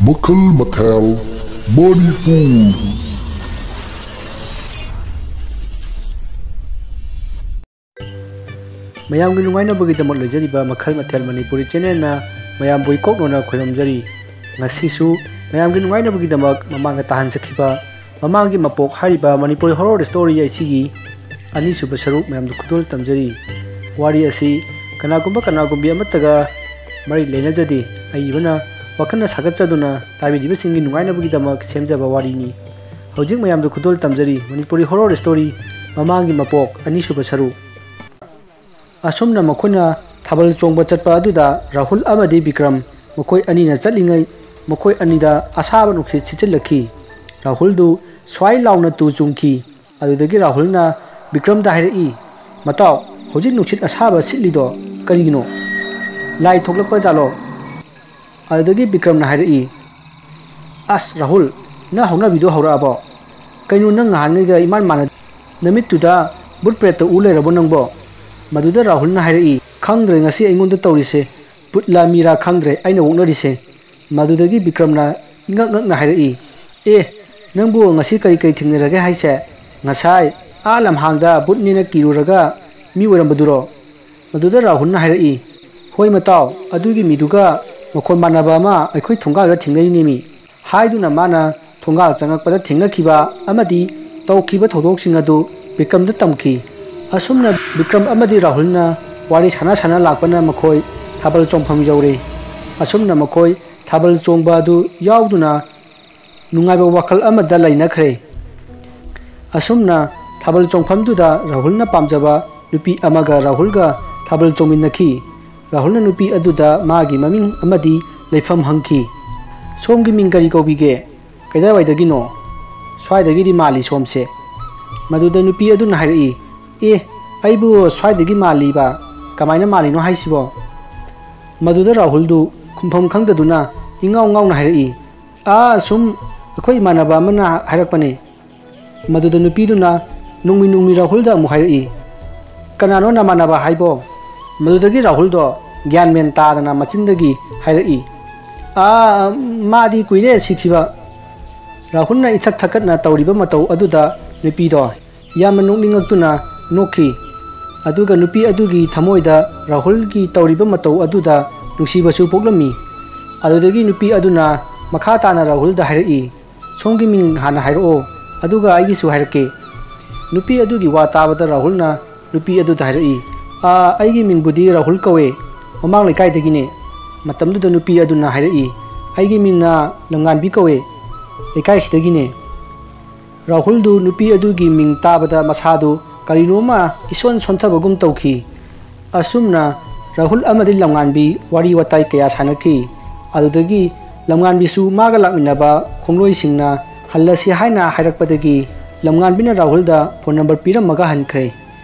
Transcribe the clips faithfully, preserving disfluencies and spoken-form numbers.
ꯃꯈꯜ ꯃꯊꯦꯜ ꯃꯅꯤꯄꯨꯔ꯫ ꯃꯌꯥꯝꯒꯤ ꯅꯨꯡꯉꯥꯏꯅꯕꯒꯤꯗꯃꯛ ꯂꯩꯖꯔꯤꯕ ꯃꯈꯜ ꯃꯊꯦꯜ ꯃꯅꯤꯄꯨꯔꯤ ꯆꯦꯅꯦꯜꯅ ꯃꯌꯥꯝꯕꯨ ꯏꯀꯣꯛꯅꯅ ꯈꯣꯏꯔꯝꯖꯔꯤ꯫ ꯉꯁꯤꯁꯨ ꯃꯌꯥꯝꯒꯤ ꯅꯨꯡꯉꯥꯏꯅꯕꯒꯤꯗꯃꯛ ꯃꯃꯥꯡꯗ ꯇꯥꯍꯟꯖꯈꯤꯕ ꯃꯃꯥꯡꯒꯤ ꯃꯄꯣꯛ ꯍꯥꯏꯔꯤꯕ ꯃꯅꯤꯄꯨꯔꯤ ꯍꯣꯔꯣꯔ ꯁ꯭ꯇꯣꯔꯤ ꯑꯁꯤꯒꯤ ꯑꯅꯤꯁꯨꯕ ꯁꯔꯨꯛ ꯃꯌꯥꯝꯗ ꯈꯨꯗꯣꯜ ꯇꯝꯖꯔꯤ꯫ ꯋꯥꯔꯤ ꯑꯁꯤ ꯀꯅꯥꯒꯨꯝꯕ ꯀꯅꯥꯒꯨꯝꯕꯤ ꯑꯃꯠꯇꯒ ꯃꯔꯤ ꯂꯩꯅꯖꯗꯦ꯫ ꯑꯏꯕꯅ ꯋꯥꯈꯜꯅ ꯁꯥꯒꯠꯆꯗꯨꯅ ꯇꯥꯕꯤꯔꯤꯕꯁꯤꯡꯒꯤ ꯅꯨꯡꯉꯥꯏꯅꯕꯒꯤꯗꯃꯛ ꯁꯦꯝꯖꯕ ꯋꯥꯔꯤꯅꯤ꯫ ꯍꯧꯖꯤꯛ ꯃꯌꯥꯝꯗ ꯈꯨꯗꯣꯜ ꯇꯝꯖꯔꯤ ꯃꯅꯤꯄꯨꯔꯤ ꯍꯣꯔꯣꯔ ꯁ꯭ꯇꯣꯔꯤ ꯃꯃꯥꯡꯒꯤ ꯃꯄꯣꯛ ꯑꯅꯤꯁꯨꯕ ꯁꯔꯨꯛ꯫ ꯑꯁꯨꯝꯅ ꯃꯈꯣꯏꯅ ꯊꯥꯕꯜ ꯆꯣꯡꯕ ꯆꯠꯄ ꯑꯗꯨꯗ ꯔꯥꯍꯨꯜ ꯑꯃꯗꯤ ꯕꯤꯀ꯭ꯔꯝ ꯃꯈꯣꯏ ꯑꯅꯤꯅ ꯆꯠꯂꯤꯉꯩ ꯃꯈꯣꯏ ꯑꯅꯤꯗ ꯑꯁꯥꯕ ꯅꯨꯡꯁꯤꯠ ꯁꯤꯠꯆꯤꯜꯂꯛꯈꯤ꯫ ꯔꯥꯍꯨꯜꯗꯨ ꯁ꯭ꯋꯥꯏ ꯂꯥꯎꯅ ꯇꯨ ꯆꯨꯡꯈꯤ꯫ ꯑꯗꯨꯗꯒꯤ ꯔꯥꯍꯨꯜꯅ ꯕꯤꯀ꯭ꯔꯝꯗ ꯍꯥꯏꯔꯛꯏ, "ꯃꯇꯥꯎ, ꯍꯧꯖꯤꯛ ꯅꯨꯡꯁꯤꯠ ꯑꯁꯥꯕ ꯁꯤꯠꯂꯤꯗꯣ ꯀꯔꯤꯒꯤꯅꯣ? ꯂꯥꯏ ꯊꯣꯛꯂꯛꯄ ꯖꯥꯠꯂꯣ?" ꯑꯗꯨꯗꯒꯤ ꯕꯤꯀ꯭ꯔꯝꯅ ꯍꯥꯏꯔꯛꯏ, "ꯑꯁ ꯔꯥꯍꯨꯜ, ꯅꯪ ꯍꯧꯅꯕꯤꯗꯣ ꯍꯧꯔꯛꯑꯕꯣ? ꯀꯩꯅꯣ ꯅꯪ ꯉꯍꯥꯟꯉꯩꯒ ꯏꯃꯥꯟ ꯃꯥꯟꯅ, ꯅꯃꯤꯠꯇꯨꯗ ꯚꯨꯠ ꯄ꯭ꯔꯦꯠꯇ ꯎ ꯂꯩꯔꯕꯣ ꯅꯪꯕꯣ?" ꯃꯗꯨꯗ ꯔꯥꯍꯨꯜꯅ ꯍꯥꯏꯔꯛꯏ, "ꯈꯪꯗ꯭ꯔꯦ ꯉꯁꯤ ꯑꯩꯉꯣꯟꯗ ꯇꯧꯔꯤꯁꯦ, ꯚꯨꯠꯂꯥ ꯃꯤꯔꯥ ꯈꯪꯗ꯭ꯔꯦ ꯑꯩꯅ ꯑꯣꯛꯅꯔꯤꯁꯦ꯫" ꯃꯗꯨꯗꯒꯤ ꯕꯤꯀ꯭ꯔꯝꯅ ꯏꯉꯛ ꯉꯛꯅ ꯍꯥꯏꯔꯛꯏ, "ꯑꯦ, ꯅꯪꯕꯨ ꯉꯁꯤ ꯀꯔꯤ ꯀꯔꯤ ꯊꯦꯡꯅꯔꯒꯦ ꯍꯥꯏꯁꯦ? ꯉꯁꯥꯏ ꯑꯥ ꯂꯝꯍꯥꯡꯗ ꯚꯨꯠꯅꯦꯅ ꯀꯤꯔꯨꯔꯒ ꯃꯤ ꯑꯣꯏꯔꯝꯕꯗꯨꯔꯣ?" ꯃꯗꯨꯗ ꯔꯥꯍꯨꯜꯅ ꯍꯥꯏꯔꯛꯏ, "ꯍꯣꯏ ꯃꯇꯥꯎ, ꯑꯗꯨꯒꯤ ꯃꯤꯗꯨꯒ ꯃꯈꯣꯟ ꯃꯥꯟꯅꯕ ꯑꯃ ꯑꯩꯈꯣꯏ ꯊꯣꯡꯒꯥꯜꯗ ꯊꯦꯡꯅꯔꯤꯅꯦꯃꯤ" ꯍꯥꯏꯗꯨꯅ ꯃꯥꯅ ꯊꯣꯡꯒꯥꯜ ꯆꯪꯉꯛꯄꯗ ꯊꯦꯡꯅꯈꯤꯕ ꯑꯃꯗꯤ ꯇꯧꯈꯤꯕ ꯊꯧꯗꯣꯛꯁꯤꯡ ꯑꯗꯨ ꯕꯤꯀ꯭ꯔꯝꯗ ꯇꯝꯈꯤ꯫ ꯑꯁꯨꯝꯅ ꯕꯤꯀ꯭ꯔꯝ ꯑꯃꯗꯤ ꯔꯥꯍꯨꯜꯅ ꯋꯥꯔꯤ ꯁꯥꯟꯅ ꯁꯥꯟꯅ ꯂꯥꯛꯄꯅ ꯃꯈꯣꯏ ꯊꯥꯕꯜ ꯆꯣꯡꯐꯝ ꯌꯧꯔꯦ꯫ ꯑꯁꯨꯝꯅ ꯃꯈꯣꯏ ꯊꯥꯕꯜ ꯆꯣꯡꯕ ꯑꯗꯨ ꯌꯥꯎꯗꯨꯅ ꯅꯨꯡꯉꯥꯏꯕ ꯋꯥꯈꯜ ꯑꯃꯗ ꯂꯩꯅꯈ꯭ꯔꯦ꯫ ꯑꯁꯨꯝꯅ ꯊꯥꯕꯜ ꯆꯣꯡꯐꯝꯗꯨꯗ ꯔꯥꯍꯨꯜꯅ ꯄꯥꯝꯖꯕ ꯅꯨꯄꯤ ꯑꯃꯒ ꯔꯥꯍꯨꯜꯒ ꯊꯥꯕꯜ ꯆꯣꯡꯃꯤꯟꯅꯈꯤ꯫ ꯔꯥꯍꯨꯜꯅ ꯅꯨꯄꯤ ꯑꯗꯨꯗ ꯃꯥꯒꯤ ꯃꯃꯤꯡ ꯑꯃꯗꯤ ꯂꯩꯐꯝ ꯍꯪꯈꯤ꯫ "ꯁꯣꯝꯒꯤ ꯃꯤꯡ ꯀꯔꯤ ꯀꯧꯕꯤꯒꯦ? ꯀꯗꯥꯏꯋꯥꯏꯗꯒꯤꯅꯣ? ꯁ꯭ꯋꯥꯏꯗꯒꯤꯗꯤ ꯃꯥꯜꯂꯤ ꯁꯣꯝꯁꯦ꯫" ꯃꯗꯨꯗ ꯅꯨꯄꯤ ꯑꯗꯨꯅ ꯍꯥꯏꯔꯛꯏ, "ꯑꯦ, ꯑꯩꯕꯨ ꯁ꯭ꯋꯥꯏꯗꯒꯤ ꯃꯥꯜꯂꯤꯕ? ꯀꯃꯥꯏꯅ ꯃꯥꯜꯂꯤꯅꯣ ꯍꯥꯏꯁꯤꯕꯣ?" ꯃꯗꯨꯗ ꯔꯥꯍꯨꯜꯗꯨ ꯈꯨꯝꯐꯝ ꯈꯪꯗꯗꯨꯅ ꯏꯉꯥꯎ ꯉꯥꯎꯅ ꯍꯥꯏꯔꯛꯏ, "ꯑꯥ, ꯁꯨꯝ ꯑꯩꯈꯣꯏ ꯏꯃꯥꯟꯅꯕ ꯑꯃꯅ ꯍꯥꯏꯔꯛꯄꯅꯦ꯫" ꯃꯗꯨꯗ ꯅꯨꯄꯤꯗꯨꯅ ꯅꯣꯡꯃꯤ ꯅꯣꯡꯃꯤ ꯔꯥꯍꯨꯜꯗ ꯑꯃꯨꯛ ꯍꯥꯏꯔꯛꯏ, "ꯀꯅꯥꯅꯣ ꯅꯃꯥꯟꯅꯕ ꯍꯥꯏꯕꯣ?" ꯃꯗꯨꯗꯒꯤ ꯔꯥꯍꯨꯜꯗꯣ ꯒ꯭ꯌꯥꯟ ꯃꯦꯟ ꯇꯥꯗꯅ ꯃꯆꯤꯟꯗꯒꯤ ꯍꯥꯏꯔꯛꯏ, ꯑꯥ, ꯃꯥꯗꯤ ꯀꯨꯏꯔꯦ ꯁꯤꯈꯤꯕ꯫ ꯔꯥꯍꯨꯜꯅ ꯏꯊꯛ ꯊꯛꯀꯠꯅ ꯇꯧꯔꯤꯕ ꯃꯇꯧ ꯑꯗꯨꯗ ꯅꯨꯄꯤꯗꯣ ꯌꯥꯝꯅ ꯅꯣꯛꯅꯤꯡꯉꯛꯇꯨꯅ ꯅꯣꯛꯈꯤ꯫ ꯑꯗꯨꯒ ꯅꯨꯄꯤ ꯑꯗꯨꯒꯤ ꯊꯃꯣꯏꯗ ꯔꯥꯍꯨꯜꯒꯤ ꯇꯧꯔꯤꯕ ꯃꯇꯧ ꯑꯗꯨꯗ ꯅꯨꯡꯁꯤꯕꯁꯨ ꯄꯣꯛꯂꯝꯃꯤ꯫ ꯑꯗꯨꯗꯒꯤ ꯅꯨꯄꯤ ꯑꯗꯨꯅ ꯃꯈꯥ ꯇꯥꯅ ꯔꯥꯍꯨꯜꯗ ꯍꯥꯏꯔꯛꯏ, "ꯁꯣꯝꯒꯤ ꯃꯤꯡ ꯍꯥꯟꯅ ꯍꯥꯏꯔꯛꯑꯣ, ꯑꯗꯨꯒ ꯑꯩꯒꯤꯁꯨ ꯍꯥꯏꯔꯛꯀꯦ"꯫ ꯅꯨꯄꯤ ꯑꯗꯨꯒꯤ ꯋꯥ ꯇꯥꯕꯗ ꯔꯥꯍꯨꯜꯅ ꯅꯨꯄꯤ ꯑꯗꯨꯗ ꯍꯥꯏꯔꯛꯏ, "ꯑꯥ, ꯑꯩꯒꯤ ꯃꯤꯡꯕꯨꯗꯤ ꯔꯥꯍꯨꯜ ꯀꯧꯋꯦ, ꯃꯃꯥꯡ ꯂꯩꯀꯥꯏꯗꯒꯤꯅꯦ"꯫ ꯃꯇꯝꯗꯨꯗ ꯅꯨꯄꯤ ꯑꯗꯨꯅ ꯍꯥꯏꯔꯛꯏ, "ꯑꯩꯒꯤ ꯃꯤꯡꯅ ꯂꯝꯉꯥꯟꯕꯤ ꯀꯧꯋꯦ, ꯂꯩꯀꯥꯏꯁꯤꯗꯒꯤꯅꯦ"꯫ ꯔꯥꯍꯨꯜꯗꯨ ꯅꯨꯄꯤ ꯑꯗꯨꯒꯤ ꯃꯤꯡ ꯇꯥꯕꯗ ꯃꯁꯥꯗꯨ ꯀꯔꯤꯅꯣꯃ ꯏꯁꯣꯟ ꯁꯣꯟꯊꯕꯒꯨꯝ ꯇꯧꯈꯤ꯫ ꯑꯁꯨꯝꯅ ꯔꯥꯍꯨꯜ ꯑꯃꯗꯤ ꯂꯝꯉꯥꯟꯕꯤ ꯋꯥꯔꯤ ꯋꯥꯇꯥꯏ ꯀꯌꯥ ꯁꯥꯟꯅꯈꯤ꯫ ꯑꯗꯨꯗꯒꯤ ꯂꯝꯉꯥꯟꯕꯤꯁꯨ ꯃꯥꯒ ꯂꯥꯛꯃꯤꯟꯅꯕ ꯈꯣꯡꯂꯣꯏꯁꯤꯡꯅ ꯍꯜꯂꯁꯤ ꯍꯥꯏꯅ ꯍꯥꯏꯔꯛꯄꯗꯒꯤ ꯂꯝꯉꯥꯟꯕꯤꯅ ꯔꯥꯍꯨꯜꯗ ꯐꯣꯟ ꯅꯝꯕꯔ ꯄꯤꯔꯝꯃꯒ ꯍꯟꯈ꯭ꯔꯦ꯫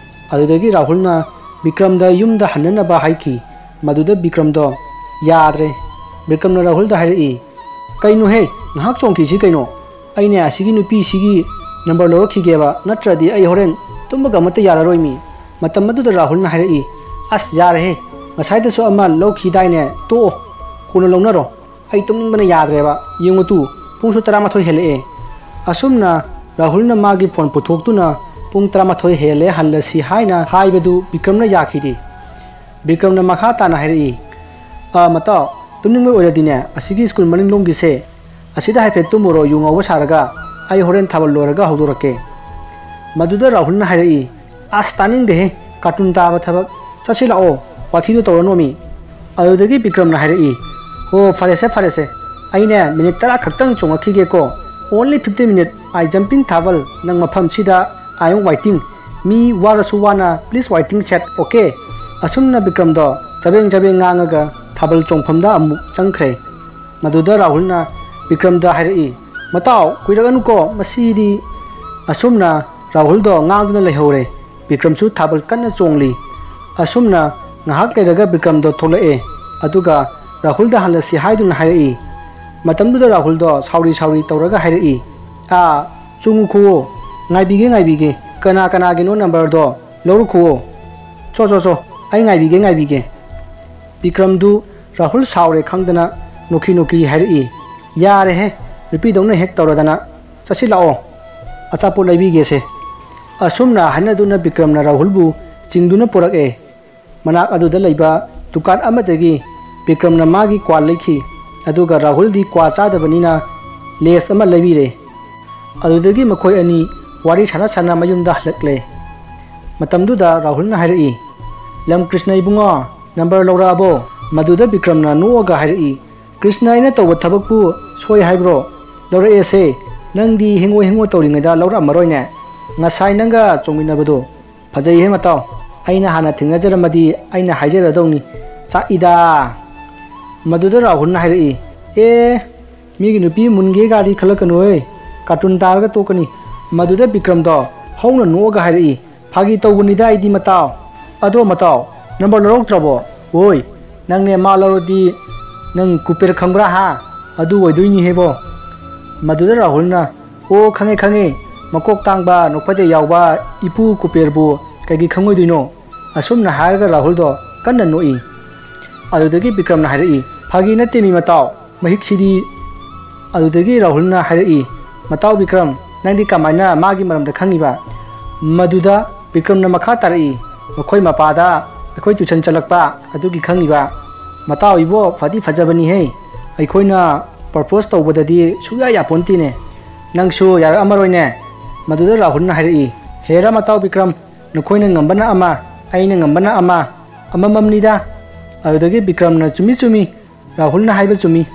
ꯑꯗꯨꯗꯒꯤ ꯔꯥꯍꯨꯜꯅ ꯕꯤꯀ꯭ꯔꯝꯗ ꯌꯨꯝꯗ ꯍꯟꯅꯅꯕ ꯍꯥꯏꯈꯤ꯫ ꯃꯗꯨꯗ ꯕꯤꯀ꯭ꯔꯝꯗꯣ ꯌꯥꯗ꯭ꯔꯦ꯫ ꯕꯤꯀ꯭ꯔꯝꯅ ꯔꯥꯍꯨꯜꯗ ꯍꯥꯏꯔꯛꯏ, "ꯀꯩꯅꯣꯍꯦ, ꯉꯥꯏꯍꯥꯛ ꯆꯣꯡꯈꯤꯁꯤ ꯀꯩꯅꯣ? ꯑꯩꯅꯦ ꯑꯁꯤꯒꯤ ꯅꯨꯄꯤꯁꯤꯒꯤ ꯅꯝꯕꯔ ꯂꯧꯔꯛꯈꯤꯒꯦꯕ, ꯅꯠꯇ꯭ꯔꯗꯤ ꯑꯩ ꯍꯣꯔꯦꯟ ꯇꯨꯝꯕꯒ ꯑꯃꯠꯇ ꯌꯥꯔꯔꯣꯏ ꯃꯤ"꯫ ꯃꯇꯝ ꯑꯗꯨꯗ ꯔꯥꯍꯨꯜꯅ ꯍꯥꯏꯔꯛꯏ, "ꯑꯁ ꯌꯥꯔꯦꯍꯦ, ꯉꯁꯥꯏꯗꯁꯨ ꯑꯃ ꯂꯧꯈꯤꯗꯥꯏꯅꯦ, ꯇꯣꯛꯑꯣ, ꯀꯣꯟꯅ ꯂꯧꯅꯔꯣ꯫ ꯑꯩ ꯇꯨꯝꯅꯤꯡꯕꯅ ꯌꯥꯗ꯭ꯔꯦꯕ, ꯌꯦꯡꯉꯨ ꯇꯨ, ꯄꯨꯡꯁꯨ ꯇꯔꯥꯃꯥꯊꯣꯏ ꯍꯦꯜꯂꯛꯑꯦ"꯫ ꯑꯁꯨꯝꯅ ꯔꯥꯍꯨꯜꯅ ꯃꯥꯒꯤ ꯐꯣꯟ ꯄꯨꯊꯣꯛꯇꯨꯅ ꯄꯨꯡ ꯇꯔꯥꯃꯥꯊꯣꯏ ꯍꯦꯜꯂꯦ ꯍꯜꯂꯁꯤ ꯍꯥꯏꯅ ꯍꯥꯏꯕꯗꯨ ꯕꯤꯀ꯭ꯔꯝꯅ ꯌꯥꯈꯤꯗꯦ꯫ ꯕꯤꯀ꯭ꯔꯝꯅ ꯃꯈꯥ ꯇꯥꯅ ꯍꯥꯏꯔꯛꯏ, "ꯑ, ꯃꯇꯥꯎ, ꯇꯨꯝꯅꯤꯡꯕ ꯑꯣꯏꯔꯗꯤꯅꯦ, ꯑꯁꯤꯒꯤ ꯁ꯭ꯀꯨꯜ ꯃꯅꯤꯡꯂꯣꯝꯒꯤꯁꯦ, ꯑꯁꯤꯗ ꯍꯥꯏꯐꯦꯠ ꯇꯨꯝꯃꯨꯔꯣ, ꯌꯨ ꯉꯧꯕ ꯁꯥꯔꯒ, ꯑꯩ ꯍꯣꯔꯦꯟ ꯊꯥꯕꯜ ꯂꯣꯏꯔꯒ ꯍꯧꯗꯣꯔꯛꯀꯦ"꯫ ꯃꯗꯨꯗ ꯔꯥꯍꯨꯜꯅ ꯍꯥꯏꯔꯛꯏ, "ꯑꯁ, ꯇꯥꯅꯤꯡꯗꯦꯍꯦ, ꯀꯥꯔꯇꯨꯟ ꯇꯥꯕ ꯊꯕꯛ, ꯆꯠꯁꯤ ꯂꯥꯛꯑꯣ, ꯋꯥꯊꯤꯗꯣ ꯇꯧꯔꯅꯣꯃꯤ"꯫ ꯑꯗꯨꯗꯒꯤ ꯕꯤꯀ꯭ꯔꯝꯅ ꯍꯥꯏꯔꯛꯏ, "ꯍꯣ, ꯐꯔꯦꯁꯦ, ꯐꯔꯦꯁꯦ, ꯑꯩꯅꯦ ꯃꯤꯅꯤꯠ ꯇꯔꯥ ꯈꯛꯇꯪ ꯆꯣꯡꯉꯛꯈꯤꯒꯦꯀꯣ, only fifteen minute, I jumping ꯊꯥꯕꯜ, ꯅꯪ ꯃꯐꯝꯁꯤꯗ I am waiting, ꯃꯤ ꯋꯥꯔꯁꯨ ꯋꯥꯅ please waiting shed, okay?" ꯑꯁꯨꯝꯅ ꯕꯤꯀ꯭ꯔꯝꯗꯣ ꯆꯕꯦꯡ ꯆꯕꯦꯡ ꯉꯥꯡꯉꯒ ꯊꯥꯕꯜ ꯆꯣꯡꯐꯝꯗ ꯑꯃꯨꯛ ꯆꯪꯈ꯭ꯔꯦ꯫ ꯃꯗꯨꯗ ꯔꯥꯍꯨꯜꯅ ꯕꯤꯀ꯭ꯔꯝꯗ ꯍꯥꯏꯔꯛꯏ, "ꯃꯇꯥꯎ, ꯀꯨꯏꯔꯛꯑꯅꯨꯀꯣ ꯃꯁꯤꯗꯤ"꯫ ꯑꯁꯨꯝꯅ ꯔꯥꯍꯨꯜꯗꯣ ꯉꯥꯡꯗꯨꯅ ꯂꯩꯍꯧꯔꯦ꯫ ꯕꯤꯀ꯭ꯔꯝꯁꯨ ꯊꯥꯕꯜ ꯀꯟꯅ ꯆꯣꯡꯂꯤ꯫ ꯑꯁꯨꯝꯅ ꯉꯥꯏꯍꯥꯛ ꯂꯩꯔꯒ ꯕꯤꯀ꯭ꯔꯝꯗꯣ ꯊꯣꯛꯂꯛꯑꯦ꯫ ꯑꯗꯨꯒ ꯔꯥꯍꯨꯜꯗ ꯍꯜꯂꯁꯤ ꯍꯥꯏꯗꯨꯅ ꯍꯥꯏꯔꯛꯏ꯫ ꯃꯇꯝꯗꯨꯗ ꯔꯥꯍꯨꯜꯗꯣ ꯁꯥꯎꯔꯤ ꯁꯥꯎꯔꯤ ꯇꯧꯔꯒ ꯍꯥꯏꯔꯛꯏ, "ꯑꯥ, ꯆꯣꯡꯉꯨꯈꯨꯋꯣ, ꯉꯥꯏꯕꯤꯒꯦ, ꯉꯥꯏꯕꯤꯒꯦ, ꯀꯅꯥ ꯀꯅꯥꯒꯤꯅꯣ ꯅꯝꯕꯔꯗꯣ ꯂꯧꯔꯨꯈꯨꯋꯣ, ꯆꯣ, ꯆꯣ, ꯆꯣ, ꯑꯩ ꯉꯥꯏꯕꯤꯒꯦ, ꯉꯥꯏꯕꯤꯒꯦ"꯫ ꯕꯤꯀ꯭ꯔꯝꯗꯨ ꯔꯥꯍꯨꯜ ꯁꯥꯎꯔꯦ ꯈꯪꯗꯅ ꯅꯣꯛꯈꯤ ꯅꯣꯛꯈꯤ ꯍꯥꯏꯔꯛꯏ, "ꯌꯥꯔꯦꯍꯦ, ꯅꯨꯄꯤꯗꯧꯅ ꯍꯦꯛ ꯇꯧꯔꯗꯅ꯫ ꯆꯠꯁꯤ ꯂꯥꯛꯑꯣ, ꯑꯆꯥꯄꯣꯠ ꯂꯩꯕꯤꯒꯦꯁꯦ"꯫ ꯑꯁꯨꯝꯅ ꯍꯥꯏꯅꯗꯨꯅ ꯕꯤꯀ꯭ꯔꯝꯅ ꯔꯥꯍꯨꯜꯕꯨ ꯆꯤꯡꯗꯨꯅ ꯄꯨꯔꯛꯑꯦ꯫ ꯃꯅꯥꯛ ꯑꯗꯨꯗ ꯂꯩꯕ ꯗꯨꯀꯥꯟ ꯑꯃꯗꯒꯤ ꯕꯤꯀ꯭ꯔꯝꯅ ꯃꯥꯒꯤ ꯀ꯭ꯋꯥ ꯂꯩꯈꯤ, ꯑꯗꯨꯒ ꯔꯥꯍꯨꯜꯗꯤ ꯀ꯭ꯋꯥ ꯆꯥꯗꯕꯅꯤꯅ ꯂꯦꯁ ꯑꯃ ꯂꯩꯕꯤꯔꯦ꯫ ꯑꯗꯨꯗꯒꯤ ꯃꯈꯣꯏ ꯑꯅꯤ ꯋꯥꯔꯤ ꯁꯥꯟꯅ ꯁꯥꯟꯅ ꯃꯌꯨꯝꯗ ꯍꯜꯂꯛꯂꯦ꯫ ꯃꯇꯝꯗꯨꯗ ꯔꯥꯍꯨꯜꯅ ꯍꯥꯏꯔꯛꯏ, "ꯂꯝꯀ꯭ꯔꯤꯁꯅ ꯏꯕꯨꯡꯉꯣ, ꯅꯝꯕꯔ ꯂꯧꯔꯛꯑꯕꯣ?" ꯃꯗꯨꯗ ꯕꯤꯀ꯭ꯔꯝꯅ ꯅꯣꯛꯑꯒ ꯍꯥꯏꯔꯛꯏ, "ꯀ꯭ꯔꯤꯁꯅ ꯑꯩꯅ ꯇꯧꯕ ꯊꯕꯛꯄꯨ ꯁꯣꯏ ꯍꯥꯏꯕ꯭ꯔꯣ? ꯂꯧꯔꯛꯑꯦꯁꯦ꯫ ꯅꯪꯗꯤ ꯍꯤꯡꯉꯣ ꯍꯤꯡꯉꯣ ꯇꯧꯔꯤꯉꯩꯗ ꯂꯧꯔꯛꯑꯝꯃꯔꯣꯏꯅꯦ꯫ ꯉꯁꯥꯏ ꯅꯪꯒ ꯆꯣꯡꯃꯤꯟꯅꯕꯗꯣ ꯐꯖꯩꯍꯦ ꯃꯇꯥꯎ꯫ ꯑꯩꯅ ꯍꯥꯟꯅ ꯊꯦꯡꯅꯖꯔꯝꯃꯗꯤ ꯑꯩꯅ ꯍꯥꯏꯖꯔꯗꯧꯅꯤ꯫ ꯆꯥꯛꯏꯗ"꯫ ꯃꯗꯨꯗ ꯔꯥꯍꯨꯜꯅ ꯍꯥꯏꯔꯛꯏ, "ꯑꯦ, ꯃꯤꯒꯤ ꯅꯨꯄꯤ ꯃꯨꯟꯒꯦ ꯒꯥꯗꯤ ꯈꯜꯂꯛꯀꯅꯨꯍꯦ, ꯀꯥꯔꯇꯨꯟ ꯇꯥꯔꯒ ꯇꯣꯛꯀꯅꯤ"꯫ ꯃꯗꯨꯗ ꯕꯤꯀ꯭ꯔꯝꯗꯣ ꯍꯧꯅ ꯅꯣꯛꯑꯒ ꯍꯥꯏꯔꯛꯏ, "ꯐꯥꯒꯤ ꯇꯧꯕꯅꯤꯗ ꯑꯩꯗꯤ ꯃꯇꯥꯎ꯫ ꯑꯗꯣ ꯃꯇꯥꯎ, ꯅꯝꯕꯔ ꯂꯧꯔꯛꯇ꯭ꯔꯕꯣ? ꯍꯣꯏ, ꯅꯪꯅꯦ ꯃꯥ ꯂꯧꯔꯗꯤ ꯅꯪ ꯀꯨꯄꯦꯔ ꯈꯪꯕ꯭ꯔꯥ ꯍꯥ? ꯑꯗꯨ ꯑꯣꯏꯗꯣꯏꯅꯤꯍꯦꯕꯣ"꯫ ꯃꯗꯨꯗ ꯔꯥꯍꯨꯜꯅ, "ꯑꯣ, ꯈꯪꯉꯦ, ꯈꯪꯉꯦ, ꯃꯀꯣꯛ ꯇꯥꯡꯕ, ꯅꯣꯛꯐꯗꯦ ꯌꯥꯎꯕ ꯏꯄꯨ ꯀꯨꯄꯦꯔꯕꯨ ꯀꯩꯒꯤ ꯈꯪꯉꯣꯏꯗꯣꯏꯅꯣ?" ꯑꯁꯨꯝꯅ ꯍꯥꯏꯔꯒ ꯔꯥꯍꯨꯜꯗꯣ ꯀꯟꯅ ꯅꯣꯛꯏ꯫ ꯑꯗꯨꯗꯒꯤ ꯕꯤꯀ꯭ꯔꯝꯅ ꯍꯥꯏꯔꯛꯏ, "ꯐꯥꯒꯤ ꯅꯠꯇꯦ ꯃꯤ ꯃꯇꯥꯎ, ꯃꯍꯤꯛꯁꯤꯗꯤ"꯫ ꯑꯗꯨꯗꯒꯤ ꯔꯥꯍꯨꯜꯅ ꯍꯥꯏꯔꯛꯏ, "ꯃꯇꯥꯎ ꯕꯤꯀ꯭ꯔꯝ, ꯅꯪꯗꯤ ꯀꯃꯥꯏꯅ ꯃꯥꯒꯤ ꯃꯔꯝꯗ ꯈꯪꯉꯤꯕ?" ꯃꯗꯨꯗ ꯕꯤꯀ꯭ꯔꯝꯅ ꯃꯈꯥ ꯇꯥꯔꯛꯏ, "ꯃꯈꯣꯏ ꯃꯄꯥꯗ ꯑꯩꯈꯣꯏ ꯇ꯭ꯌꯨꯁꯟ ꯆꯠꯂꯛꯄ ꯑꯗꯨꯒꯤ ꯈꯪꯉꯤꯕ"꯫ "ꯃꯇꯥꯎ ꯏꯕꯣ, ꯐꯗꯤ ꯐꯖꯕꯅꯤꯍꯦ, ꯑꯩꯈꯣꯏꯅ ꯄ꯭ꯔꯄꯣꯁ ꯇꯧꯕꯗꯗꯤ ꯁꯨꯡꯌꯥ ꯌꯥꯄꯣꯟꯇꯦꯅꯦ, ꯅꯪꯁꯨ ꯌꯥꯔꯛꯑꯝꯃꯔꯣꯏꯅꯦ"꯫ ꯃꯗꯨꯗ ꯔꯥꯍꯨꯜꯅ ꯍꯥꯏꯔꯛꯏ, "ꯍꯦꯔꯥ ꯃꯇꯥꯎ ꯕꯤꯀ꯭ꯔꯝ, ꯅꯈꯣꯏꯅ ꯉꯝꯕꯅ ꯑꯃ, ꯑꯩꯅ ꯉꯝꯕꯅ ꯑꯃ, ꯑꯃꯃꯝꯅꯤꯗ"꯫ ꯑꯗꯨꯗꯒꯤ ꯕꯤꯀ꯭ꯔꯝꯅ, "ꯆꯨꯝꯃꯤ ꯆꯨꯝꯃꯤ, ꯔꯥꯍꯨꯜꯅ ꯍꯥꯏꯕ ꯆꯨꯝꯃꯤ꯫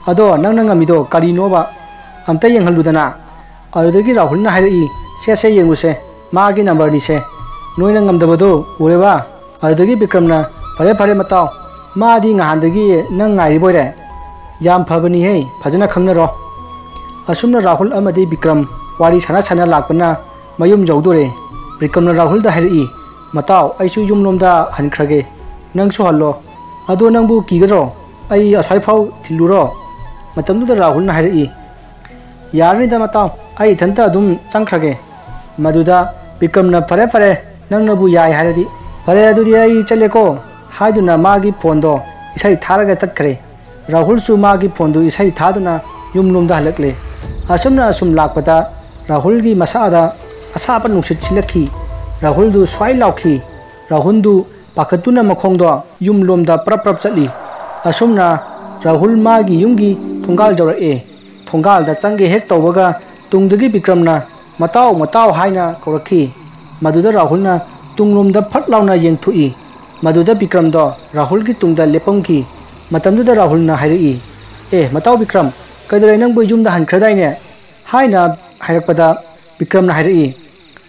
ꯑꯗꯣ ꯅꯪꯅ ꯉꯝꯃꯤꯗꯣ ꯀꯔꯤꯅꯣꯕ? ꯑꯝꯇ ꯌꯦꯡꯍꯜꯂꯨꯗꯅ"꯫ ꯑꯗꯨꯗꯒꯤ ꯔꯥꯍꯨꯜꯅ ꯍꯥꯏꯔꯛꯏ, "ꯁꯦ ꯁꯦ, ꯌꯦꯡꯉꯨꯁꯦ, ꯃꯥꯒꯤ ꯅꯝꯕꯔꯅꯤꯁꯦ꯫ ꯅꯣꯏꯅ ꯉꯝꯗꯕꯗꯣ ꯎꯔꯦꯕ"꯫ ꯑꯗꯨꯗꯒꯤ ꯕꯤꯀ꯭ꯔꯝꯅ, "ꯐꯔꯦ ꯐꯔꯦ ꯃꯇꯥꯎ, ꯃꯥꯗꯤ ꯅꯍꯥꯟꯗꯒꯤ ꯅꯪ ꯉꯥꯏꯔꯤꯕꯣꯏꯔꯦ꯫ ꯌꯥꯝ ꯐꯕꯅꯤꯍꯦ, ꯐꯖꯅ ꯈꯪꯅꯔꯣ"꯫ ꯑꯁꯨꯝꯅ ꯔꯥꯍꯨꯜ ꯑꯃꯗꯤ ꯕꯤꯀ꯭ꯔꯝ ꯋꯥꯔꯤ ꯁꯥꯟꯅ ꯁꯥꯟꯅ ꯂꯥꯛꯄꯅ ꯃꯌꯨꯝ ꯌꯧꯗꯣꯔꯦ꯫ ꯕꯤꯀ꯭ꯔꯝꯅ ꯔꯥꯍꯨꯜꯗ ꯍꯥꯏꯔꯛꯏ, "ꯃꯇꯥꯎ, ꯑꯩꯁꯨ ꯌꯨꯝꯂꯣꯝꯗ ꯍꯟꯈ꯭ꯔꯒꯦ, ꯅꯪꯁꯨ ꯍꯜꯂꯣ꯫ ꯑꯗꯣ ꯅꯪꯕꯨ ꯀꯤꯒꯗ꯭ꯔꯣ? ꯑꯩ ꯑꯁ꯭ꯋꯥꯏꯐꯥꯎ ꯊꯤꯜꯂꯨꯔꯣ?" ꯃꯇꯝꯗꯨꯗ ꯔꯥꯍꯨꯜꯅ ꯍꯥꯏꯔꯛꯏ, "ꯌꯥꯔꯅꯤꯗ ꯃꯇꯥꯎ, ꯑꯩ ꯏꯊꯟꯇ ꯑꯗꯨꯝ ꯆꯪꯈ꯭ꯔꯒꯦ"꯫ ꯃꯗꯨꯗ ꯕꯤꯀ꯭ꯔꯝꯅ, "ꯐꯔꯦ ꯐꯔꯦ, ꯅꯪꯅꯕꯨ ꯌꯥꯏ ꯍꯥꯏꯔꯗꯤ꯫ ꯐꯔꯦ, ꯑꯗꯨꯗꯤ ꯑꯩ ꯆꯠꯂꯦꯀꯣ" ꯍꯥꯏꯗꯨꯅ ꯃꯥꯒꯤ ꯐꯣꯟꯗꯣ ꯏꯁꯩ ꯊꯥꯔꯒ ꯆꯠꯈ꯭ꯔꯦ꯫ ꯔꯥꯍꯨꯜꯁꯨ ꯃꯥꯒꯤ ꯐꯣꯟꯗꯨ ꯏꯁꯩ ꯊꯥꯗꯨꯅ ꯌꯨꯝꯂꯣꯝꯗ ꯍꯜꯂꯛꯂꯦ꯫ ꯑꯁꯨꯝꯅ ꯑꯁꯨꯝ ꯂꯥꯛꯄꯗ ꯔꯥꯍꯨꯜꯒꯤ ꯃꯁꯥꯗ ꯑꯁꯥꯕ ꯅꯨꯡꯁꯤꯠ ꯁꯤꯠꯂꯛꯈꯤ꯫ ꯔꯥꯍꯨꯜꯗꯨ ꯁ꯭ꯋꯥꯏ ꯂꯥꯎꯈꯤ꯫ ꯔꯥꯍꯨꯜꯗꯨ ꯄꯥꯈꯠꯇꯨꯅ ꯃꯈꯣꯡꯗꯣ ꯌꯨꯝꯂꯣꯝꯗ ꯄ꯭ꯔꯞ ꯄ꯭ꯔꯞ ꯆꯠꯂꯤ꯫ ꯑꯁꯨꯝꯅ ꯔꯥꯍꯨꯜ ꯃꯥꯒꯤ ꯌꯨꯝꯒꯤ ꯊꯣꯡꯒꯥꯜ ꯌꯧꯔꯛꯑꯦ꯫ ꯊꯣꯡꯒꯥꯜꯗ ꯆꯪꯒꯦ ꯍꯦꯛ ꯇꯧꯕꯒ ꯇꯨꯡꯗꯒꯤ ꯕꯤꯀ꯭ꯔꯝꯅ "ꯃꯇꯥꯎ, ꯃꯇꯥꯎ" ꯍꯥꯏꯅ ꯀꯧꯔꯛꯈꯤ꯫ ꯃꯗꯨꯗ ꯔꯥꯍꯨꯜꯅ ꯇꯨꯡꯂꯣꯝꯗ ꯐꯠ ꯂꯥꯎꯅ ꯌꯦꯡꯊꯣꯛꯏ꯫ ꯃꯗꯨꯗ ꯕꯤꯀ꯭ꯔꯝꯗꯣ ꯔꯥꯍꯨꯜꯒꯤ ꯇꯨꯡꯗ ꯂꯦꯞꯄꯝꯈꯤ꯫ ꯃꯇꯝꯗꯨꯗ ꯔꯥꯍꯨꯜꯅ ꯍꯥꯏꯔꯛꯏ, "ꯑꯦ, ꯃꯇꯥꯎ ꯕꯤꯀ꯭ꯔꯝ, ꯀꯩꯗꯧꯔꯦ, ꯅꯪꯕꯨ ꯌꯨꯝꯗ ꯍꯟꯈ꯭ꯔꯗꯥꯏꯅꯦ?" ꯍꯥꯏꯅ ꯍꯥꯏꯔꯛꯄꯗ ꯕꯤꯀ꯭ꯔꯝꯅ ꯍꯥꯏꯔꯛꯏ,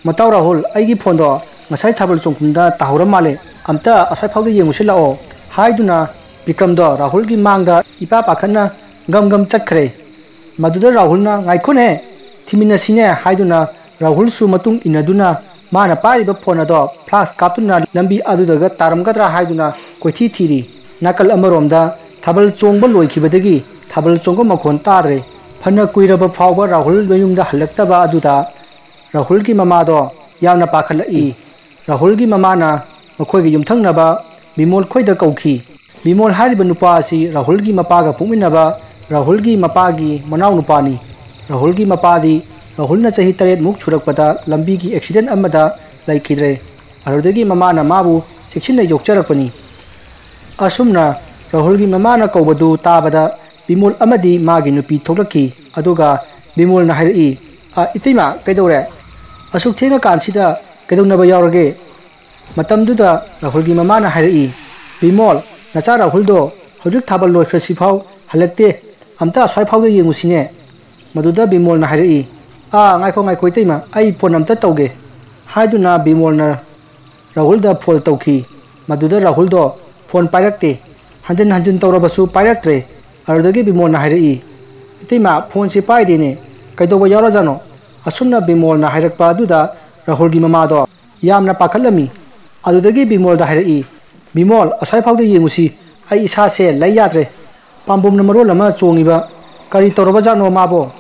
"ꯃꯇꯥꯎ ꯔꯥꯍꯨꯜ, ꯑꯩꯒꯤ ꯐꯣꯟꯗꯣ ꯉꯁꯥꯏ ꯊꯥꯕꯜ ꯆꯣꯡꯐꯝꯗ ꯇꯥꯍꯧꯔ ꯃꯥꯜꯂꯦ, ꯑꯝꯇ ꯑꯁ꯭ꯋꯥꯏ ꯐꯥꯎꯗ ꯌꯦꯡꯉꯨꯁꯤ ꯂꯥꯛꯑꯣ" ꯍꯥꯏꯗꯨꯅ ꯕꯤꯀ꯭ꯔꯝꯗꯣ ꯔꯥꯍꯨꯜꯒꯤ ꯃꯥꯡꯗ ꯏꯄꯥ ꯄꯥꯈꯠꯅ ꯒꯝ ꯒꯝ ꯆꯠꯈ꯭ꯔꯦ꯫ ꯃꯗꯨꯗ ꯔꯥꯍꯨꯜꯅ, "ꯉꯥꯏꯈꯣꯅꯦ, ꯊꯤꯃꯤꯟꯅꯁꯤꯅꯦ" ꯍꯥꯏꯗꯨꯅ ꯔꯥꯍꯨꯜꯁꯨ ꯃꯇꯨꯡ ꯏꯟꯅꯗꯨꯅ ꯃꯥꯅ ꯄꯥꯏꯔꯤꯕ ꯐꯣꯟ ꯑꯗꯣ ꯐ꯭ꯂꯥꯁ ꯀꯥꯞꯇꯨꯅ ꯂꯝꯕꯤ ꯑꯗꯨꯗꯒ ꯇꯥꯔꯝꯒꯗ꯭ꯔꯥ ꯍꯥꯏꯗꯨꯅ ꯀꯣꯏꯊꯤ ꯊꯤꯔꯤ꯫ ꯅꯥꯀꯜ ꯑꯃꯔꯣꯝꯗ ꯊꯥꯕꯜ ꯆꯣꯡꯕ ꯂꯣꯏꯈꯤꯕꯗꯒꯤ ꯊꯥꯕꯜ ꯆꯣꯡꯕ ꯃꯈꯣꯟ ꯇꯥꯗ꯭ꯔꯦ꯫ ꯐꯅ ꯀꯨꯏꯔꯕ ꯐꯥꯎꯕ ꯔꯥꯍꯨꯜ ꯃꯌꯨꯝꯗ ꯍꯜꯂꯛꯇꯕ ꯑꯗꯨꯗ ꯔꯥꯍꯨꯜꯒꯤ ꯃꯃꯥꯗꯣ ꯌꯥꯝꯅ ꯄꯥꯈꯠꯂꯛꯏ꯫ ꯔꯥꯍꯨꯜꯒꯤ ꯃꯃꯥꯅ ꯃꯈꯣꯏꯒꯤ ꯌꯨꯝꯊꯪꯅꯕ ꯕꯤꯃꯣꯜ ꯈꯣꯏꯗ ꯀꯧꯈꯤ꯫ ꯕꯤꯃꯣꯜ ꯍꯥꯏꯔꯤꯕ ꯅꯨꯄꯥ ꯑꯁꯤ ꯔꯥꯍꯨꯜꯒꯤ ꯃꯄꯥꯒ ꯄꯣꯛꯃꯤꯟꯅꯕ ꯔꯥꯍꯨꯜꯒꯤ ꯃꯄꯥꯒꯤ ꯃꯅꯥꯎ ꯅꯨꯄꯥꯅꯤ꯫ ꯔꯥꯍꯨꯜꯒꯤ ꯃꯄꯥꯗꯤ ꯔꯥꯍꯨꯜꯅ ꯆꯍꯤ ꯇꯔꯦꯠꯃꯨꯛ ꯁꯨꯔꯛꯄꯗ ꯂꯝꯕꯤꯒꯤ ꯑꯦꯛꯁꯤꯗꯦꯟ ꯑꯃꯗ ꯂꯩꯈꯤꯗ꯭ꯔꯦ꯫ ꯑꯗꯨꯗꯒꯤ ꯃꯃꯥꯅ ꯃꯥꯕꯨ ꯆꯦꯛꯁꯤꯟꯅ ꯌꯣꯛꯆꯔꯛꯄꯅꯤ꯫ ꯑꯁꯨꯝꯅ ꯔꯥꯍꯨꯜꯒꯤ ꯃꯃꯥꯅ ꯀꯧꯕꯗꯨ ꯇꯥꯕꯗ ꯕꯤꯃꯣꯜ ꯑꯃꯗꯤ ꯃꯥꯒꯤ ꯅꯨꯄꯤ ꯊꯣꯛꯂꯛꯈꯤ꯫ ꯑꯗꯨꯒ ꯕꯤꯃꯣꯜꯅ ꯍꯥꯏꯔꯛꯏ, "ꯑ, ꯏꯇꯩꯃ, ꯀꯩꯗꯧꯔꯦ? ꯑꯁꯨꯛ ꯊꯦꯡꯉꯀꯥꯟꯁꯤꯗ ꯀꯩꯗꯧꯅꯕ ꯌꯥꯎꯔꯒꯦ?" ꯃꯇꯝꯗꯨꯗ ꯔꯥꯍꯨꯜꯒꯤ ꯃꯃꯥꯅ ꯍꯥꯏꯔꯛꯏ, "ꯕꯤꯃꯣꯜ, ꯅꯆꯥ ꯔꯥꯍꯨꯜꯗꯣ ꯍꯧꯖꯤꯛ ꯊꯥꯕꯜ ꯂꯣꯏꯈ꯭ꯔꯁꯤꯐꯥꯎ ꯍꯜꯂꯛꯇꯦ꯫ ꯑꯝꯇ ꯑꯁ꯭ꯋꯥꯏ ꯐꯥꯎꯗ ꯌꯦꯡꯉꯨꯁꯤꯅꯦ?" ꯃꯗꯨꯗ ꯕꯤꯃꯣꯜꯅ ꯍꯥꯏꯔꯛꯏ, "ꯑꯥ, ꯉꯥꯏꯈꯣ, ꯉꯥꯏꯈꯣ, ꯏꯇꯩꯃ, ꯑꯩ ꯐꯣꯟ ꯑꯝꯇ ꯇꯧꯒꯦ" ꯍꯥꯏꯗꯨꯅ ꯕꯤꯃꯣꯜꯅ ꯔꯥꯍꯨꯜꯗ ꯐꯣꯟ ꯇꯧꯈꯤ꯫ ꯃꯗꯨꯗ ꯔꯥꯍꯨꯜꯗꯣ ꯐꯣꯟ ꯄꯥꯏꯔꯛꯇꯦ꯫ ꯍꯟꯖꯤꯟ ꯍꯟꯖꯤꯟ ꯇꯧꯔꯕꯁꯨ ꯄꯥꯏꯔꯛꯇ꯭ꯔꯦ꯫ ꯑꯗꯨꯗꯒꯤ ꯕꯤꯃꯣꯜꯅ ꯍꯥꯏꯔꯛꯏ, "ꯏꯇꯩꯃ, ꯐꯣꯟꯁꯤ ꯄꯥꯏꯗꯦꯅꯦ, ꯀꯩꯗꯧꯕ ꯌꯥꯎꯔꯖꯥꯠꯅꯣ?" ꯑꯁꯨꯝꯅ ꯕꯤꯃꯣꯜꯅ ꯍꯥꯏꯔꯛꯄ ꯑꯗꯨꯗ ꯔꯥꯍꯨꯜꯒꯤ ꯃꯃꯥꯗꯣ ꯌꯥꯝꯅ ꯄꯥꯈꯠꯂꯝꯃꯤ꯫ ꯑꯗꯨꯗꯒꯤ ꯕꯤꯃꯣꯜꯗ ꯍꯥꯏꯔꯛꯏ, "ꯕꯤꯃꯣꯜ, ꯑꯁ꯭ꯋꯥꯏ ꯐꯥꯎꯗ ꯌꯦꯡꯉꯨꯁꯤ, ꯑꯩ ꯏꯁꯥꯁꯦ ꯂꯩ ꯌꯥꯗ꯭ꯔꯦ꯫ ꯄꯥꯝꯕꯣꯝꯅ ꯃꯔꯣꯜ ꯑꯃ ꯆꯣꯡꯉꯤꯕ, ꯀꯔꯤ ꯇꯧꯔꯕꯖꯥꯠꯅꯣ ꯃꯥꯕꯣ?"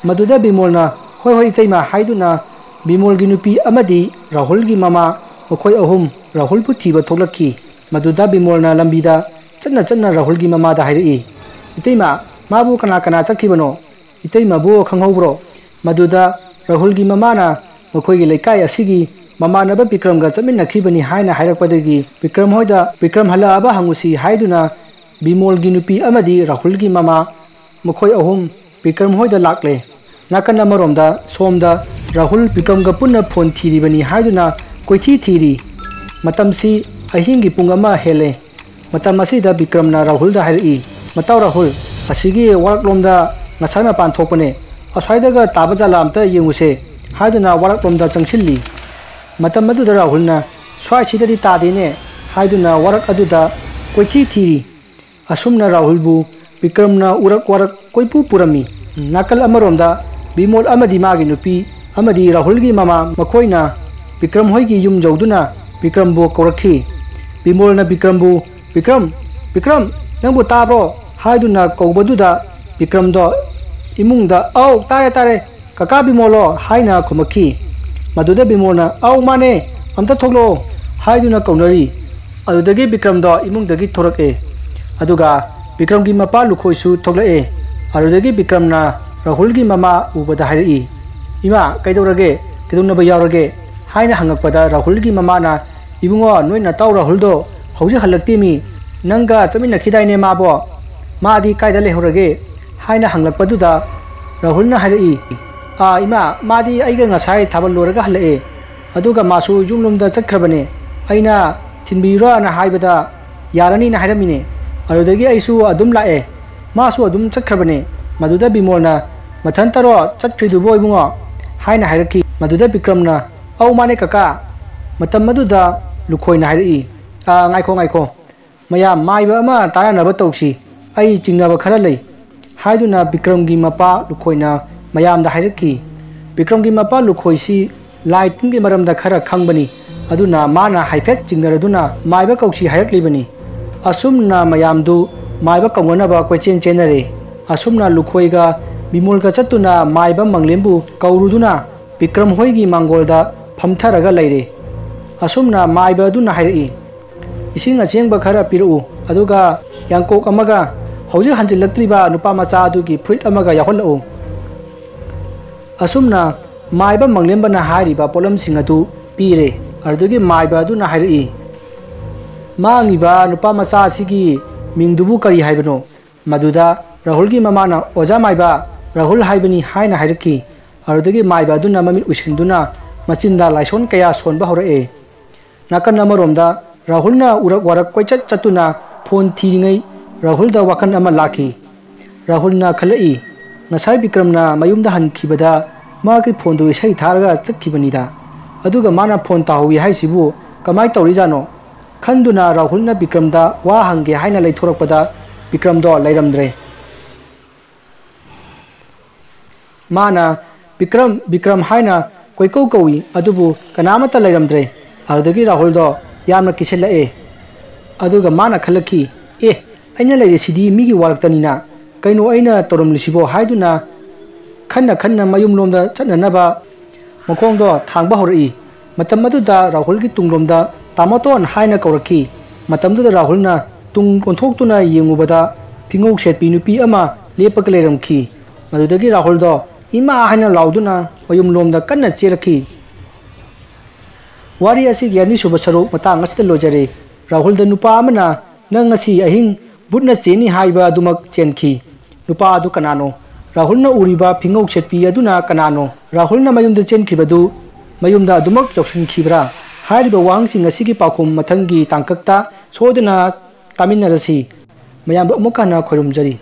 ꯃꯗꯨꯗ ꯕꯤꯃꯣꯜꯅ, "ꯍꯣꯏ, ꯍꯣꯏ, ꯏꯇꯩꯃ" ꯍꯥꯏꯗꯨꯅ ꯕꯤꯃꯣꯜꯒꯤ ꯅꯨꯄꯤ ꯑꯃꯗꯤ ꯔꯥꯍꯨꯜꯒꯤ ꯃꯃꯥ, ꯃꯈꯣꯏ ꯑꯍꯨꯝ ꯔꯥꯍꯨꯜꯕꯨ ꯊꯤꯕ ꯊꯣꯛꯂꯛꯈꯤ꯫ ꯃꯗꯨꯗ ꯕꯤꯃꯣꯜꯅ ꯂꯝꯕꯤꯗ ꯆꯠꯅ ꯆꯠꯅ ꯔꯥꯍꯨꯜꯒꯤ ꯃꯃꯥꯗ ꯍꯥꯏꯔꯛꯏ, "ꯏꯇꯩꯃ, ꯃꯥꯕꯨ ꯀꯅꯥ ꯀꯅꯥ ꯆꯠꯈꯤꯕꯅꯣ? ꯏꯇꯩꯃꯕꯨ ꯈꯪꯍꯧꯕ꯭ꯔꯣ?" ꯃꯗꯨꯗ ꯔꯥꯍꯨꯜꯒꯤ ꯃꯃꯥꯅ ꯃꯈꯣꯏꯒꯤ ꯂꯩꯀꯥꯏ ꯑꯁꯤꯒꯤ ꯃꯃꯥꯟꯅꯕ ꯕꯤꯀ꯭ꯔꯝꯒ ꯆꯠꯃꯤꯟꯅꯈꯤꯕꯅꯤ ꯍꯥꯏꯅ ꯍꯥꯏꯔꯛꯄꯗꯒꯤ ꯕꯤꯀ꯭ꯔꯝ ꯍꯣꯏꯗ ꯕꯤꯀ꯭ꯔꯝ ꯍꯜꯂꯛꯑꯕ ꯍꯪꯉꯨꯁꯤ ꯍꯥꯏꯗꯨꯅ ꯕꯤꯃꯣꯜꯒꯤ ꯅꯨꯄꯤ ꯑꯃꯗꯤ ꯔꯥꯍꯨꯜꯒꯤ ꯃꯃꯥ ꯃꯈꯣꯏ ꯑꯍꯨꯝ ꯕꯤꯀ꯭ꯔꯝ ꯍꯣꯏꯗ ꯂꯥꯛꯂꯦ꯫ ꯅꯥꯀꯟ ꯑꯃꯔꯣꯝꯗ ꯁꯣꯝꯗ ꯔꯥꯍꯨꯜ ꯕꯤꯀ꯭ꯔꯝꯒ ꯄꯨꯟꯅ ꯐꯣꯟ ꯊꯤꯔꯤꯕꯅꯤ ꯍꯥꯏꯗꯨꯅ ꯀꯣꯏꯊꯤ ꯊꯤꯔꯤ꯫ ꯃꯇꯝꯁꯤ ꯑꯍꯤꯡꯒꯤ ꯄꯨꯡ ꯑꯃ ꯍꯦꯜꯂꯦ꯫ ꯃꯇꯝ ꯑꯁꯤꯗ ꯕꯤꯀ꯭ꯔꯝꯅ ꯔꯥꯍꯨꯜꯗ ꯍꯥꯏꯔꯛꯏ, "ꯃꯇꯥꯎ ꯔꯥꯍꯨꯜ, ꯑꯁꯤꯒꯤ ꯋꯥꯔꯛꯂꯣꯝꯗ ꯉꯁꯥꯏ ꯃꯄꯥꯟ ꯊꯣꯛꯄꯅꯦ, ꯑꯁ꯭ꯋꯥꯏꯗꯒ ꯇꯥꯕ ꯖꯥꯠꯂꯥ ꯑꯝꯇ ꯌꯦꯡꯉꯨꯁꯦ" ꯍꯥꯏꯗꯨꯅ ꯋꯥꯔꯛꯂꯣꯝꯗ ꯆꯪꯁꯤꯜꯂꯤ꯫ ꯃꯇꯝ ꯑꯗꯨꯗ ꯔꯥꯍꯨꯜꯅ, "ꯁ꯭ꯋꯥꯏꯁꯤꯗꯗꯤ ꯇꯥꯗꯦꯅꯦ" ꯍꯥꯏꯗꯨꯅ ꯋꯥꯔꯛ ꯑꯗꯨꯗ ꯀꯣꯏꯊꯤ ꯊꯤꯔꯤ꯫ ꯑꯁꯨꯝꯅ ꯔꯥꯍꯨꯜꯕꯨ ꯕꯤꯀ꯭ꯔꯝꯅ ꯎꯔꯛ ꯋꯥꯔꯛ ꯀꯣꯏꯄꯨ ꯄꯨꯔꯝꯃꯤ꯫ ꯅꯥꯀꯜ ꯑꯃꯔꯣꯝꯗ ꯕꯤꯃꯣꯜ ꯑꯃꯗꯤ ꯃꯥꯒꯤ ꯅꯨꯄꯤ ꯑꯃꯗꯤ ꯔꯥꯍꯨꯜꯒꯤ ꯃꯃꯥ ꯃꯈꯣꯏꯅ ꯕꯤꯀ꯭ꯔꯝ ꯍꯣꯏꯒꯤ ꯌꯨꯝ ꯌꯧꯗꯨꯅ ꯕꯤꯀ꯭ꯔꯝꯕꯨ ꯀꯧꯔꯛꯈꯤ꯫ ꯕꯤꯃꯣꯜꯅ ꯕꯤꯀ꯭ꯔꯝꯕꯨ, "ꯕꯤꯀ꯭ꯔꯝ, ꯕꯤꯀ꯭ꯔꯝ, ꯅꯪꯕꯨ ꯇꯥꯕ꯭ꯔꯣ?" ꯍꯥꯏꯗꯨꯅ ꯀꯧꯕꯗꯨꯗ ꯕꯤꯀ꯭ꯔꯝꯗꯣ ꯏꯃꯨꯡꯗ, "ꯑꯧ, ꯇꯥꯔꯦ, ꯇꯥꯔꯦ, ꯀꯀꯥ ꯕꯤꯃꯣꯜꯂꯣ?" ꯍꯥꯏꯅ ꯈꯨꯝꯃꯛꯈꯤ꯫ ꯃꯗꯨꯗ ꯕꯤꯃꯣꯜꯅ, "ꯑꯧ, ꯃꯥꯅꯦ, ꯑꯝꯇ ꯊꯣꯛꯂꯛꯑꯣ" ꯍꯥꯏꯗꯨꯅ ꯀꯧꯅꯔꯤ꯫ ꯑꯗꯨꯗꯒꯤ ꯕꯤꯀ꯭ꯔꯝꯗꯣ ꯏꯃꯨꯡꯗꯒꯤ ꯊꯣꯔꯛꯑꯦ꯫ ꯑꯗꯨꯒ ꯕꯤꯀ꯭ꯔꯝꯒꯤ ꯃꯄꯥ ꯂꯨꯈꯣꯏꯁꯨ ꯊꯣꯛꯂꯛꯑꯦ꯫ ꯑꯗꯨꯗꯒꯤ ꯕꯤꯀ꯭ꯔꯝꯅ ꯔꯥꯍꯨꯜꯒꯤ ꯃꯃꯥ ꯎꯕꯗ ꯍꯥꯏꯔꯛꯏ, "ꯏꯃꯥ, ꯀꯩꯗꯧꯔꯒꯦ? ꯀꯩꯗꯧꯅꯕ ꯌꯥꯎꯔꯒꯦ?" ꯍꯥꯏꯅ ꯍꯪꯉꯛꯄꯗ ꯔꯥꯍꯨꯜꯒꯤ ꯃꯃꯥꯅ, "ꯏꯕꯨꯡꯉꯣ, ꯅꯣꯏ ꯅꯇꯥꯎ ꯔꯥꯍꯨꯜꯗꯣ ꯍꯧꯖꯤꯛ ꯍꯜꯂꯛꯇꯦꯃꯤ꯫ ꯅꯪꯒ ꯆꯠꯃꯤꯟꯅꯈꯤꯗꯥꯏꯅꯦ ꯃꯥꯕꯣ? ꯃꯥꯗꯤ ꯀꯥꯏꯗ ꯂꯩꯍꯧꯔꯒꯦ?" ꯍꯥꯏꯅ ꯍꯪꯂꯛꯄꯗꯨꯗ ꯔꯥꯍꯨꯜꯅ ꯍꯥꯏꯔꯛꯏ, "ꯑꯥ, ꯏꯃꯥ, ꯃꯥꯗꯤ ꯑꯩꯒ ꯉꯁꯥꯏ ꯊꯥꯕꯜ ꯂꯣꯏꯔꯒ ꯍꯜꯂꯛꯑꯦ꯫ ꯑꯗꯨꯒ ꯃꯥꯁꯨ ꯌꯨꯝꯂꯣꯝꯗ ꯆꯠꯈ꯭ꯔꯕꯅꯦ꯫ ꯑꯩꯅ ꯊꯤꯟꯕꯤꯔꯣꯅ ꯍꯥꯏꯕꯗ ꯌꯥꯔꯅꯤꯅ ꯍꯥꯏꯔꯝꯃꯤꯅꯦ꯫ ꯑꯗꯨꯗꯒꯤ ꯑꯩꯁꯨ ꯑꯗꯨꯝ ꯂꯥꯛꯑꯦ꯫ ꯃꯥꯁꯨ ꯑꯗꯨꯝ ꯆꯠꯈ꯭ꯔꯕꯅꯦ꯫" ꯃꯗꯨꯗ ꯕꯤꯃꯣꯜꯅ, "ꯃꯊꯟꯇꯔꯣ ꯆꯠꯈ꯭ꯔꯤꯗꯨꯕꯣ ꯏꯕꯨꯡꯉꯣ?" ꯍꯥꯏꯅ ꯍꯥꯏꯔꯛꯈꯤ꯫ ꯃꯗꯨꯗ ꯕꯤꯀ꯭ꯔꯝꯅ, "ꯑꯧ, ꯃꯥꯅꯦ ꯀꯀꯥ꯫" ꯃꯇꯝ ꯑꯗꯨꯗ ꯂꯨꯈꯣꯏꯅ ꯍꯥꯏꯔꯛꯏ, "ꯑꯥ, ꯉꯥꯏꯈꯣ, ꯉꯥꯏꯈꯣ꯫ ꯃꯌꯥꯝ ꯃꯥꯏꯕ ꯑꯃ ꯇꯥꯟꯅꯅꯕ ꯇꯧꯁꯤ꯫ ꯑꯩ ꯆꯤꯡꯅꯕ ꯈꯔ ꯂꯩ" ꯍꯥꯏꯗꯨꯅ ꯕꯤꯀ꯭ꯔꯝꯒꯤ ꯃꯄꯥ ꯂꯨꯈꯣꯏꯅ ꯃꯌꯥꯝꯗ ꯍꯥꯏꯔꯛꯈꯤ꯫ ꯕꯤꯀ꯭ꯔꯝꯒꯤ ꯃꯄꯥ ꯂꯨꯈꯣꯏꯁꯤ ꯂꯥꯏ ꯇꯤꯟꯒꯤ ꯃꯔꯝꯗ ꯈꯔ ꯈꯪꯕꯅꯤ꯫ ꯑꯗꯨꯅ ꯃꯥꯅ ꯍꯥꯏꯐꯦꯠ ꯆꯤꯡꯅꯔꯗꯨꯅ ꯃꯥꯏꯕ ꯀꯧꯁꯤ ꯍꯥꯏꯔꯛꯂꯤꯕꯅꯤ꯫ ꯑꯁꯨꯝꯅ ꯃꯌꯥꯝꯗꯨ ꯃꯥꯏꯕ ꯀꯧꯅꯅꯕ ꯀꯣꯏꯆꯦꯟ ꯆꯦꯟꯅꯔꯦ꯫ ꯑꯁꯨꯝꯅ ꯂꯨꯈꯣꯏꯒ ꯕꯤꯃꯣꯜꯒ ꯆꯠꯇꯨꯅ ꯃꯥꯏꯕ ꯃꯪꯂꯦꯝꯕꯨ ꯀꯧꯔꯨꯗꯨꯅ ꯕꯤꯀ꯭ꯔꯝ ꯍꯣꯏꯒꯤ ꯃꯥꯡꯒꯣꯜꯗ ꯐꯝꯊꯔꯒ ꯂꯩꯔꯦ꯫ ꯑꯁꯨꯝꯅ ꯃꯥꯏꯕ ꯑꯗꯨꯅ ꯍꯥꯏꯔꯛꯏ, ꯏꯁꯤꯡ ꯑꯁꯦꯡꯕ ꯈꯔ ꯄꯤꯔꯛꯎ, ꯑꯗꯨꯒ ꯌꯥꯡꯀꯣꯛ ꯑꯃꯒ ꯍꯧꯖꯤꯛ ꯍꯟꯖꯤꯜꯂꯛꯇ꯭ꯔꯤꯕ ꯅꯨꯄꯥ ꯃꯆꯥ ꯑꯗꯨꯒꯤ ꯐꯨꯔꯤꯠ ꯑꯃꯒ ꯌꯥꯎꯍꯜꯂꯛꯎ꯫ ꯑꯁꯨꯝꯅ ꯃꯥꯏꯕ ꯃꯪꯂꯦꯝꯕꯅ ꯍꯥꯏꯔꯤꯕ ꯄꯣꯠꯂꯝꯁꯤꯡ ꯑꯗꯨ ꯄꯤꯔꯦ꯫ ꯑꯗꯨꯗꯒꯤ ꯃꯥꯏꯕ ꯑꯗꯨꯅ ꯍꯥꯏꯔꯛꯏ, "ꯃꯥꯡꯉꯤꯕ ꯅꯨꯄꯥ ꯃꯆꯥ ꯑꯁꯤꯒꯤ ꯃꯤꯡꯗꯨꯕꯨ ꯀꯔꯤ ꯍꯥꯏꯕꯅꯣ?" ꯃꯗꯨꯗ ꯔꯥꯍꯨꯜꯒꯤ ꯃꯃꯥꯅ, "ꯑꯣꯖꯥ ꯃꯥꯏꯕ, ꯔꯥꯍꯨꯜ ꯍꯥꯏꯕꯅꯤ" ꯍꯥꯏꯅ ꯍꯥꯏꯔꯛꯈꯤ꯫ ꯑꯗꯨꯗꯒꯤ ꯃꯥꯏꯕ ꯑꯗꯨꯅ ꯃꯃꯤꯠ ꯎꯏꯁꯤꯟꯗꯨꯅ ꯃꯆꯤꯟꯗ ꯂꯥꯏꯁꯣꯟ ꯀꯌꯥ ꯁꯣꯟꯕ ꯍꯧꯔꯛꯑꯦ꯫ ꯅꯥꯀꯟ ꯑꯃꯔꯣꯝꯗ ꯔꯥꯍꯨꯜꯅ ꯎꯔꯛ ꯋꯥꯔꯛ ꯀꯣꯏꯆꯠ ꯆꯠꯇꯨꯅ ꯐꯣꯟ ꯊꯤꯔꯤꯉꯩ ꯔꯥꯍꯨꯜꯗ ꯋꯥꯈꯜ ꯑꯃ ꯂꯥꯛꯈꯤ꯫ ꯔꯥꯍꯨꯜꯅ ꯈꯜꯂꯛꯏ, ꯉꯁꯥꯏ ꯕꯤꯀ꯭ꯔꯝꯅ ꯃꯌꯨꯝꯗ ꯍꯟꯈꯤꯕꯗ ꯃꯥꯒꯤ ꯐꯣꯟꯗꯨ ꯏꯁꯩ ꯊꯥꯔꯒ ꯆꯠꯈꯤꯕꯅꯤꯗ꯫ ꯑꯗꯨꯒ ꯃꯥꯅ ꯐꯣꯟ ꯇꯥꯍꯧꯏ ꯍꯥꯏꯁꯤꯕꯨ ꯀꯃꯥꯏ ꯇꯧꯔꯤꯖꯥꯠꯅꯣ? ꯈꯟꯗꯨꯅ ꯔꯥꯍꯨꯜꯅ ꯕꯤꯀ꯭ꯔꯝꯗ ꯋꯥ ꯍꯪꯒꯦ ꯍꯥꯏꯅ ꯂꯩꯊꯣꯔꯛꯄꯗ ꯕꯤꯀ꯭ꯔꯝꯗꯣ ꯂꯩꯔꯝꯗ꯭ꯔꯦ꯫ ꯃꯥꯅ "ꯕꯤꯀ꯭ꯔꯝ, ꯕꯤꯀ꯭ꯔꯝ" ꯍꯥꯏꯅ ꯀꯣꯏꯀꯧ ꯀꯧꯏ, ꯑꯗꯨꯕꯨ ꯀꯅꯥꯃꯠꯇ ꯂꯩꯔꯝꯗ꯭ꯔꯦ꯫ ꯑꯗꯨꯗꯒꯤ ꯔꯥꯍꯨꯜꯗꯣ ꯌꯥꯝꯅ ꯀꯤꯁꯤꯜꯂꯛꯑꯦ꯫ ꯑꯗꯨꯒ ꯃꯥꯅ ꯈꯜꯂꯛꯈꯤ, "ꯑꯦ, ꯑꯩꯅ ꯂꯩꯔꯤꯁꯤꯗꯤ ꯃꯤꯒꯤ ꯋꯥꯔꯛꯇꯅꯤꯅ, ꯀꯩꯅꯣ ꯑꯩꯅ ꯇꯧꯔꯝꯂꯤꯁꯤꯕꯣ?" ꯍꯥꯏꯗꯨꯅ ꯈꯟꯅ ꯈꯟꯅ ꯃꯌꯨꯝꯂꯣꯝꯗ ꯆꯠꯅꯅꯕ ꯃꯈꯣꯡꯗꯣ ꯊꯥꯡꯕ ꯍꯧꯔꯛꯏ꯫ ꯃꯇꯝ ꯑꯗꯨꯗ ꯔꯥꯍꯨꯜꯒꯤ ꯇꯨꯡꯂꯣꯝꯗ "ꯇꯥꯃꯣꯇꯣꯟ" ꯍꯥꯏꯅ ꯀꯧꯔꯛꯈꯤ꯫ ꯃꯇꯝꯗꯨꯗ ꯔꯥꯍꯨꯜꯅ ꯇꯨꯡ ꯑꯣꯟꯊꯣꯛꯇꯨꯅ ꯌꯦꯡꯉꯨꯕꯗ ꯐꯤꯉꯧ ꯁꯦꯠꯄꯤ ꯅꯨꯄꯤ ꯑꯃ ꯂꯦꯞꯄꯒ ꯂꯩꯔꯝꯈꯤ꯫ ꯃꯗꯨꯗꯒꯤ ꯔꯥꯍꯨꯜꯗꯣ "ꯏꯃꯥ" ꯍꯥꯏꯅ ꯂꯥꯎꯗꯨꯅ ꯃꯌꯨꯝꯂꯣꯝꯗ ꯀꯟꯅ ꯆꯦꯜꯂꯛꯈꯤ꯫ ꯋꯥꯔꯤ ꯑꯁꯤꯒꯤ ꯑꯅꯤꯁꯨꯕ ꯁꯔꯨꯛ ꯃꯇꯥꯡ ꯑꯁꯤꯗ ꯂꯣꯏꯖꯔꯦ꯫ ꯔꯥꯍꯨꯜꯗ ꯅꯨꯄꯥ ꯑꯃꯅ "ꯅꯪ ꯉꯁꯤ ꯑꯍꯤꯡ ꯚꯨꯠꯅ ꯆꯦꯟꯅꯤ" ꯍꯥꯏꯕ ꯑꯗꯨꯃꯛ ꯆꯦꯟꯈꯤ꯫ ꯅꯨꯄꯥ ꯑꯗꯨ ꯀꯅꯥꯅꯣ? ꯔꯥꯍꯨꯜꯅ ꯎꯔꯤꯕ ꯐꯤꯉꯧ ꯁꯦꯠꯄꯤ ꯑꯗꯨꯅ ꯀꯅꯥꯅꯣ? ꯔꯥꯍꯨꯜꯅ ꯃꯌꯨꯝꯗ ꯆꯦꯟꯈꯤꯕꯗꯨ ꯃꯌꯨꯝꯗ ꯑꯗꯨꯃꯛ ꯌꯧꯁꯤꯟꯈꯤꯕ꯭ꯔꯥ? ꯍꯥꯏꯔꯤꯕ ꯋꯥꯍꯪꯁꯤꯡ ꯑꯁꯤꯒꯤ ꯄꯥꯎꯈꯨꯝ ꯃꯊꯪꯒꯤ ꯇꯥꯡꯀꯛꯇ ꯁꯣꯏꯗꯅ ꯇꯥꯃꯤꯟꯅꯔꯁꯤ꯫ ꯃꯌꯥꯝꯕꯨ ꯑꯃꯨꯛ ꯍꯟꯅ ꯈꯣꯏꯔꯨꯝꯖꯔꯤ꯫